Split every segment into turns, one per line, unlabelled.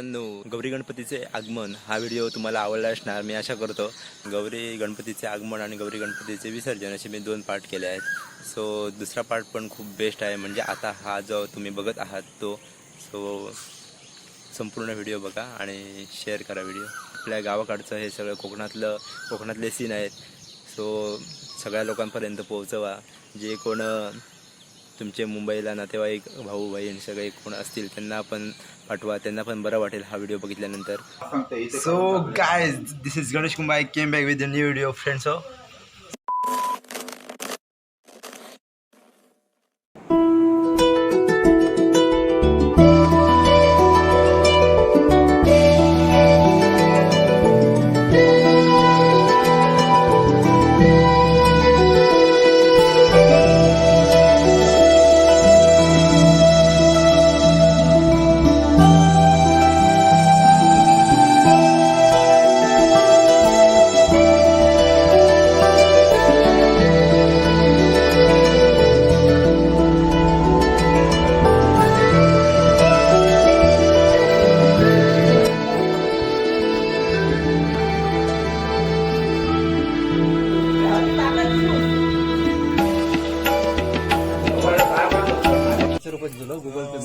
मित्रांनो, गौरी गणपतीचे आगमन हा व्हिडिओ तुम्हाला आवडला असणार मी आशा करतो. गौरी गणपतीचे आगमन आणि गौरी गणपतीचे विसर्जन असे मी दोन पार्ट केले आहेत. सो दुसरा पार्ट पण खूप बेस्ट आहे, म्हणजे आता हा जो तुम्ही बघत आहात तो. सो संपूर्ण व्हिडिओ बघा आणि शेअर करा व्हिडिओ. आपल्या गावाकडचं हे सगळं कोकणातलं, कोकणातले सीन आहेत. सो सगळ्या लोकांपर्यंत पोहोचवा. जे कोण तुमचे मुंबईला नातेवाईक, भाऊ बहीण सगळे कोण असतील त्यांना पण पाठवा. त्यांना पण बरं वाटेल हा व्हिडिओ बघितल्यानंतर. So guys, this is Ganesh Kumbar. I came back with new video, friends. हो.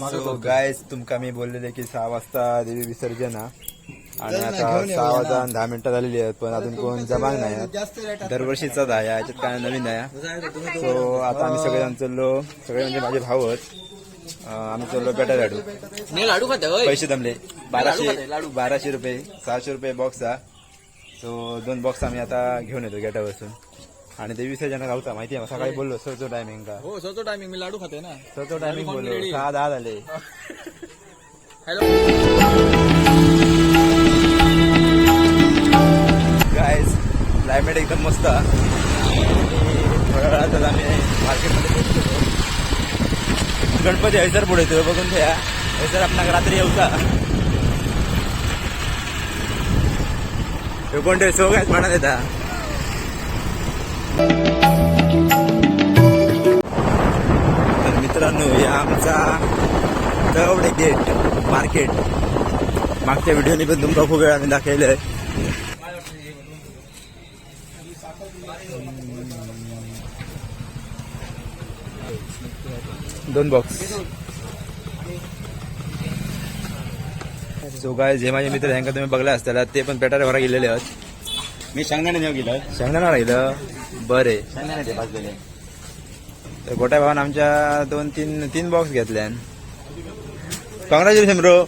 सो गायज, तुमका मी बोललेले की 6 वाजता देवी विसर्जन हा आणि आता 6 वाजता आणि 10 मिनिटं झालेली आहेत, पण अजून कोण जमाग नाही आहेत. दरवर्षीचाच आहे, याच्यात काय नवीन आहे. सो आता आम्ही सगळेजण चाललो, सगळे म्हणजे माझे भाऊच. आम्ही चाललो पेटा लाडू.
मी लाडू खाते होय.
पैसे जमले 1200 1200 रुपये, 600 रुपये बॉक्स हा. सो दोन बॉक्स आम्ही आता घेऊन येतो गेटापासून आणि देवी विसर्जन गावता माहिती आहे. सकाळी बोललो सरचो टायमिंग का.
हो, सो टायमिंग मी लाडू खाते ना.
सरचो टायमिंग बोललो, 6:10 झाले.
हॅलो.
गायज, क्लायमेट एकदम मस्त आणि थोड्या वेळातच आम्ही मार्केटमध्ये पोहोचलो. गणपती हयसर पुढे येतो बघून ठेवा. हयसर आपणाक रात्री येऊचा. ह्यो कोणते सो काय म्हणत येता. तर मित्रांनो, हे आमचा तळवडे गेट मार्केट. मागच्या व्हिडिओनी पण तुमका खूप वेळा आम्ही दाखवलंय. दोन बॉक्स. सो काय, जे माझे मित्र ह्यांका तुम्ही बघला असताला, ते पण पेटारे घरा गेलेले आहेत.
मी शेंगदाणे गेलो.
शेंगदाणा राहिलं बरे.
शेंगदाणे ते भाजलेले.
तर गोट्या भावान आमच्या दोन तीन तीन बॉक्स घेतल्यान. Congratulation bro.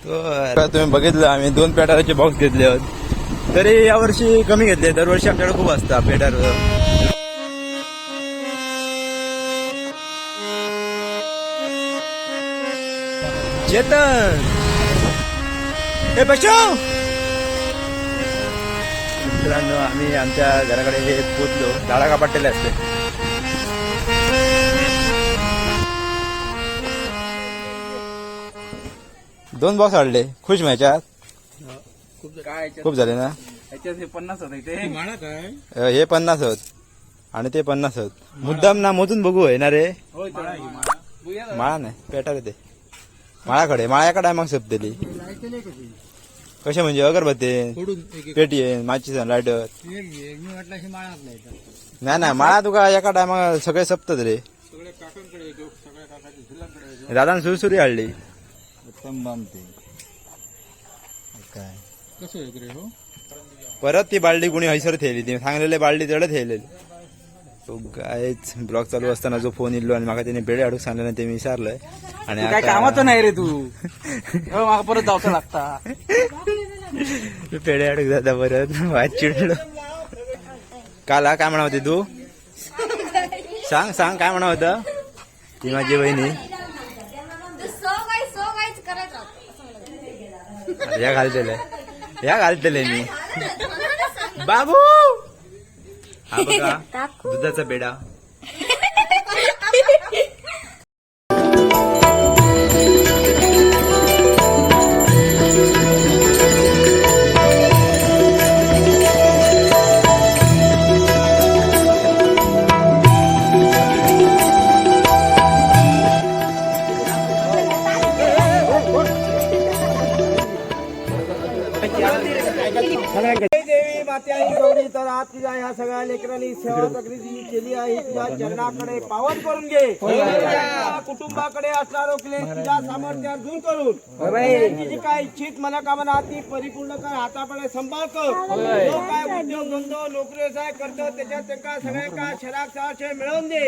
तो तुम्ही बघितलं, आम्ही दोन पेटाराचे बॉक्स घेतले होत. तरी यावर्षी कमी घेतले, दरवर्षी आमच्याकडे खूप असतात पेटार. चेतन, हे बच्चो. मित्रांनो, आम्ही आमच्या घराकडे हे पोचलो. झाडा कापडलेले असते. दोन बॉक्स आणले, खुश माझ्यात.
काय?
खूप झाले ना.
ह्याच्यात हे 50 होते ते.
हे 50 होत आणि ते 50 होत. मुद्दाम ना मोजून बघू आहे ना रे. माळा नाही, पेटा रे ते. माळाकडे माळ्याकडे मग सोपतेली कसे म्हणजे अगरबत्ती पेटी आहे, माचीस, लायटर. नाही नाही, माळा तुका एका टायमाक सगळे सपतात रे. दादान सुरसुरी हाडली.
उत्तम बामते काय.
परत ती बालडी कुणी हैसर थेयली, ती सांगलेले बालडी तेवढे थेयलेली. तो गायच ब्लॉग चालू असताना जो फोन इल्लो आणि माका त्याने पेढे हाडूक सांगले ते मी विसरलोय आणि
काय कामाचं नाही रे तू. हो, माका परत जावचं लागता.
मी पेढे हाडूक जाता परत वाट चिडलो. काल हा काय म्हणा होती तू? सांग सांग, काय म्हणा होतं? ती माझी बहिणी.
सो काय, सो काहीच करत राहतो असं मला.
या घालतले, या घालतले मी. बाबू, हा बघा दुधाचा पेढा.
त्यानंतर आज तुझ्या ह्या सगळ्या लेकरांनी सेवा चाकरी जी केली आहे तुझ्या चरणाकडे पावन करून घे. तुझ्या कुटुंबाकडे असणारो क्लेश तुझ्या सामर्थ्यात दूर करून त्यांची जी काय इच्छित मनोकामना ती परिपूर्ण कर. हाताकडे सांभाळ कर. जो काय उद्योग धंदो नोकरी व्यवसाय करतो त्याच्यात त्यांना सगळ्यांका शराक सहाशय मिळवून दे.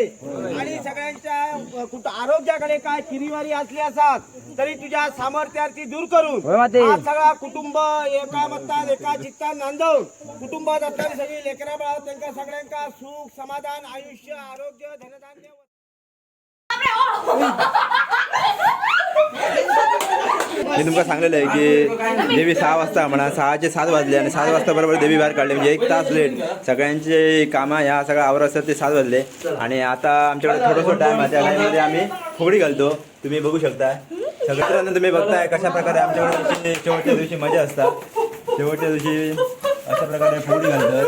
आणि सगळ्यांच्या कुठं आरोग्याकडे काय किरीवारी असली असात तरी तुझ्या सामर्थ्यात ती दूर करून आज सगळा कुटुंब एका मतात एका चित्तात नांदवून कुटुंबात असणारी सगळी लेकरा बाळा त्यांना सगळ्यांका सुख समाधान आयुष्य आरोग्य धनधान्य.
मी तुमका सांगलेलं आहे की देवी 6 वाजता म्हणा 6चे 7 वाजले आणि 7 वाजता बरोबर देवी बाहेर काढली, म्हणजे 1 तास लेट. सगळ्यांचे कामं ह्या सगळं आवर असतात ते 7 वाजले आणि आता आमच्याकडे थोडंसं टाईम आहे, त्या टाईममध्ये आम्ही फुगडी घालतो. तुम्ही बघू शकता सगळ्यांना, तुम्ही बघताय कशा प्रकारे आमच्याकडे अशी शेवटच्या दिवशी मजा असतात. शेवटच्या दिवशी अशा प्रकारे फुगडी घालतात.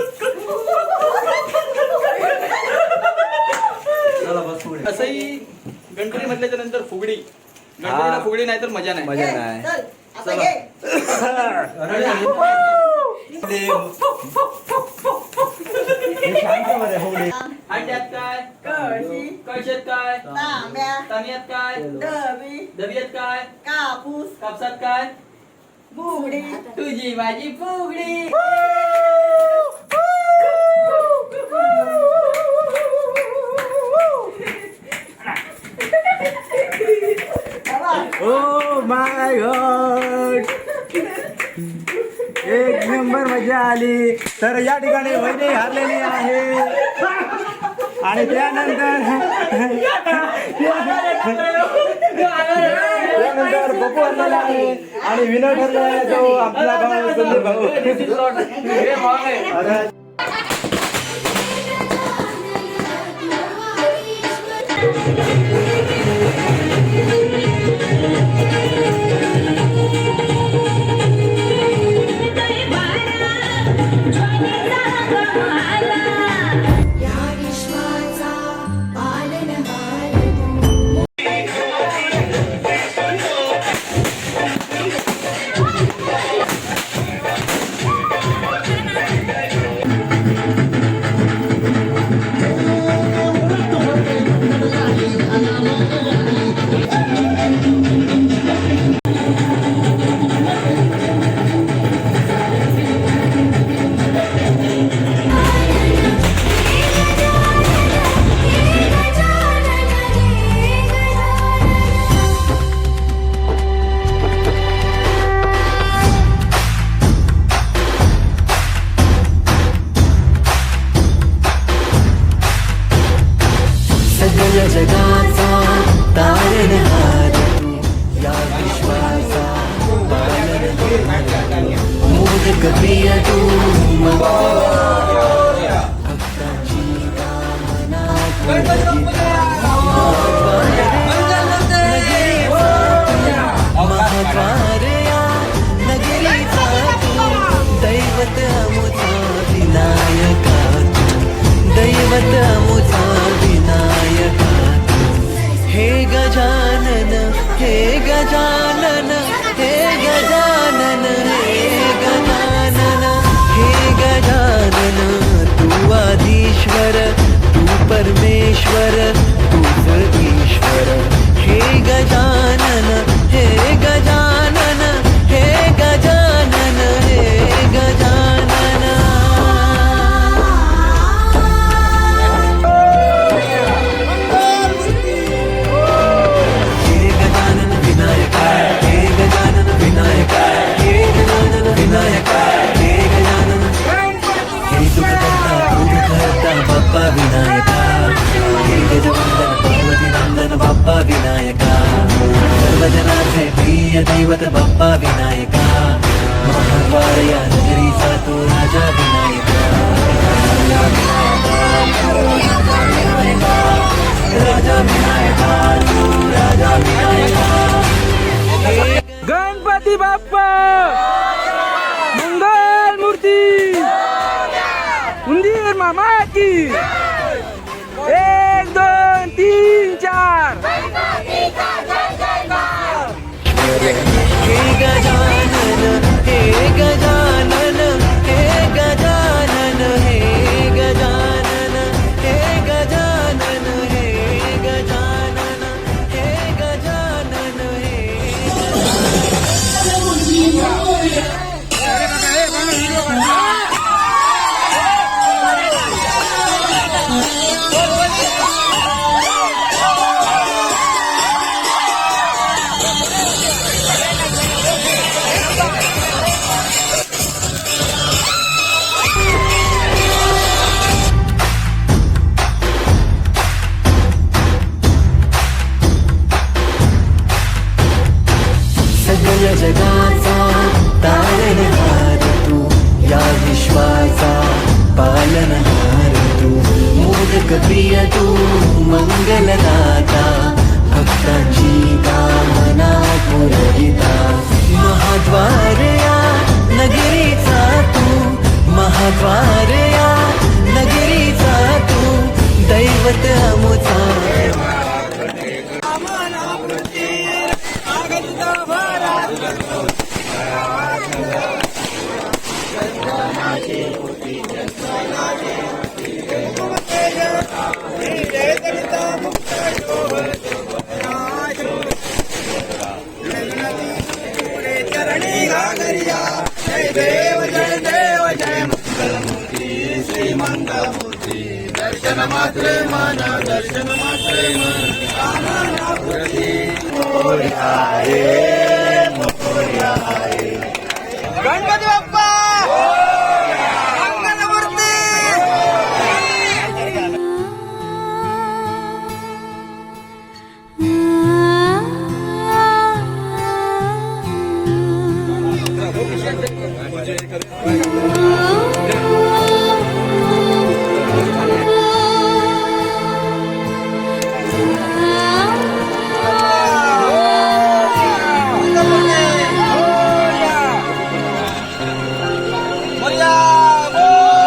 असंही गणपती म्हटल्याच्या नंतर फुगडी, गणपतीला फुगडी नाही तर मजा नाही.
मजा नाही.
चल आता घे.
शांतमध्ये फुगडी.
अंड्यात काय,
कळशी,
कळशात काय,
तांब्या,
तांब्यात काय,
डबी,
डबियात काय,
कापूस,
कापसात काय,
बुगडी.
तुझी माझी फुगडी.
ओ my God, एक नंबर मजा आली. तर या ठिकाणी वहिनी हारलेली आहे आणि त्यानंतर त्यानंतर पप्पू हरलेला आहे आणि विनय ठरला आहे तो आपला भाऊ संदीप भाऊ. अरे
या विश्वाचा पालनहार तू.
सगळ जगाचा तारणहार तू, या विश्वाचा पालनहार. मोदक प्रिय तू, भक्ताची कामना महाद्वार या नगरीचा तू, दैवत अमुचा विनायका तू, दैवत अमुचा विनायका तू. हे गजानन, हे गजानन, हे गजानन, हे गजानन, हे गजानन, तू आधीश्वर, तू परमेश्वर, तूच ईश्वर. हे गजानन, हे गजानन, हे गजानन, हे गजानन. हे गजानन विनायका, हे गजानन विनायका, हे गजानन विनायका, हे गजानन. हे दुःखकर्ता दुःखहर्ता बाप्पा विनायका, हे गजवंदन पार्वती नंदन बाप्पा विनायका, सर्वजनाचे प्रिय दैवत बाप्पा विनायका, महाद्वार या नगरीचा तो राजा विनायका. राजा विनायका, राजा विनायका, राजा विनायका, तू राजा विनायका.
गणपती बाप्पा मंगल मूर्ती, उंदीर मामा की. 1 2 3 4.
हे गजानन, हे गजानन, हे गजानन. पालनहार तू, मोदक प्रिय तू मंगलदाता, भक्तांची कामना पुरविता. महाद्वार या नगरीचा तू, महाद्वार या नगरीचा तू, दैवत आमुचा.
गणपती बाप्पा मंगलमूर्ती. मोरया, मोरया.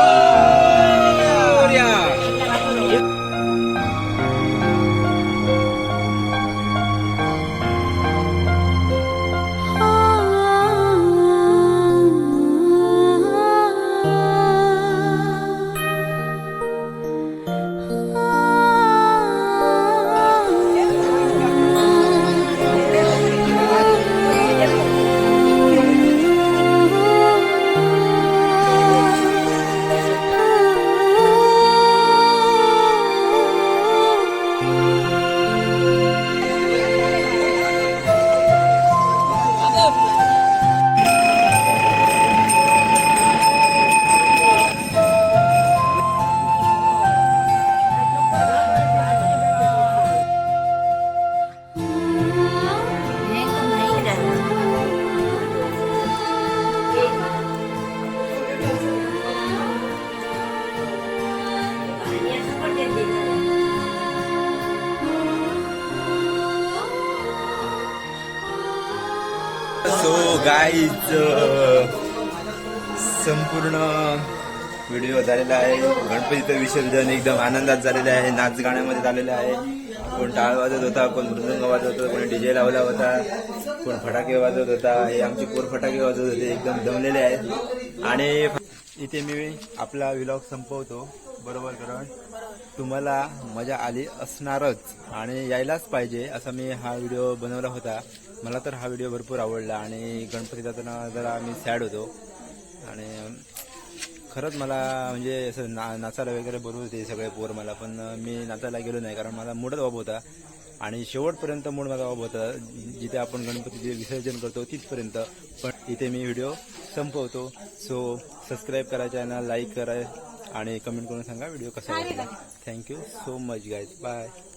सो गाईज, संपूर्ण व्हिडिओ झालेला आहे. गणपतीचं विसर्जन एकदम आनंदात झालेलं आहे, नाच गाण्यामध्ये झालेलं आहे. कोण टाळ वाजत होता, कोण मृदंग वाजवत होता, कोणी डीजे लावला होता, कोण फटाके वाजवत होता. हे आमचे पोर फटाके वाजवत होते, एकदम दमलेले आहेत. आणि इथे मी आपला व्लॉग संपवतो, बरोबर? कारण तुम्हाला मजा आली असणारच आणि यायलाच पाहिजे असा मी हा व्हिडिओ बनवला होता. मला तर हा व्हिडिओ भरपूर आवडला आणि गणपती जाताना जरा मी सॅड होतो आणि खरंच मला म्हणजे असं नाचायला वगैरे बोलवत होते सगळे पोर मला, पण मी नाचायला गेलो नाही कारण मला मूडच ऑफ होता आणि शेवटपर्यंत मूड माझा ऑफ होता, जिथे आपण गणपतीचे विसर्जन करतो तिथपर्यंत. पण इथे मी व्हिडिओ संपवतो. सो सबस्क्राईब करा चॅनल, लाईक करा आणि कमेंट करून सांगा व्हिडिओ कसा वाटला. Thank you so much guys, bye.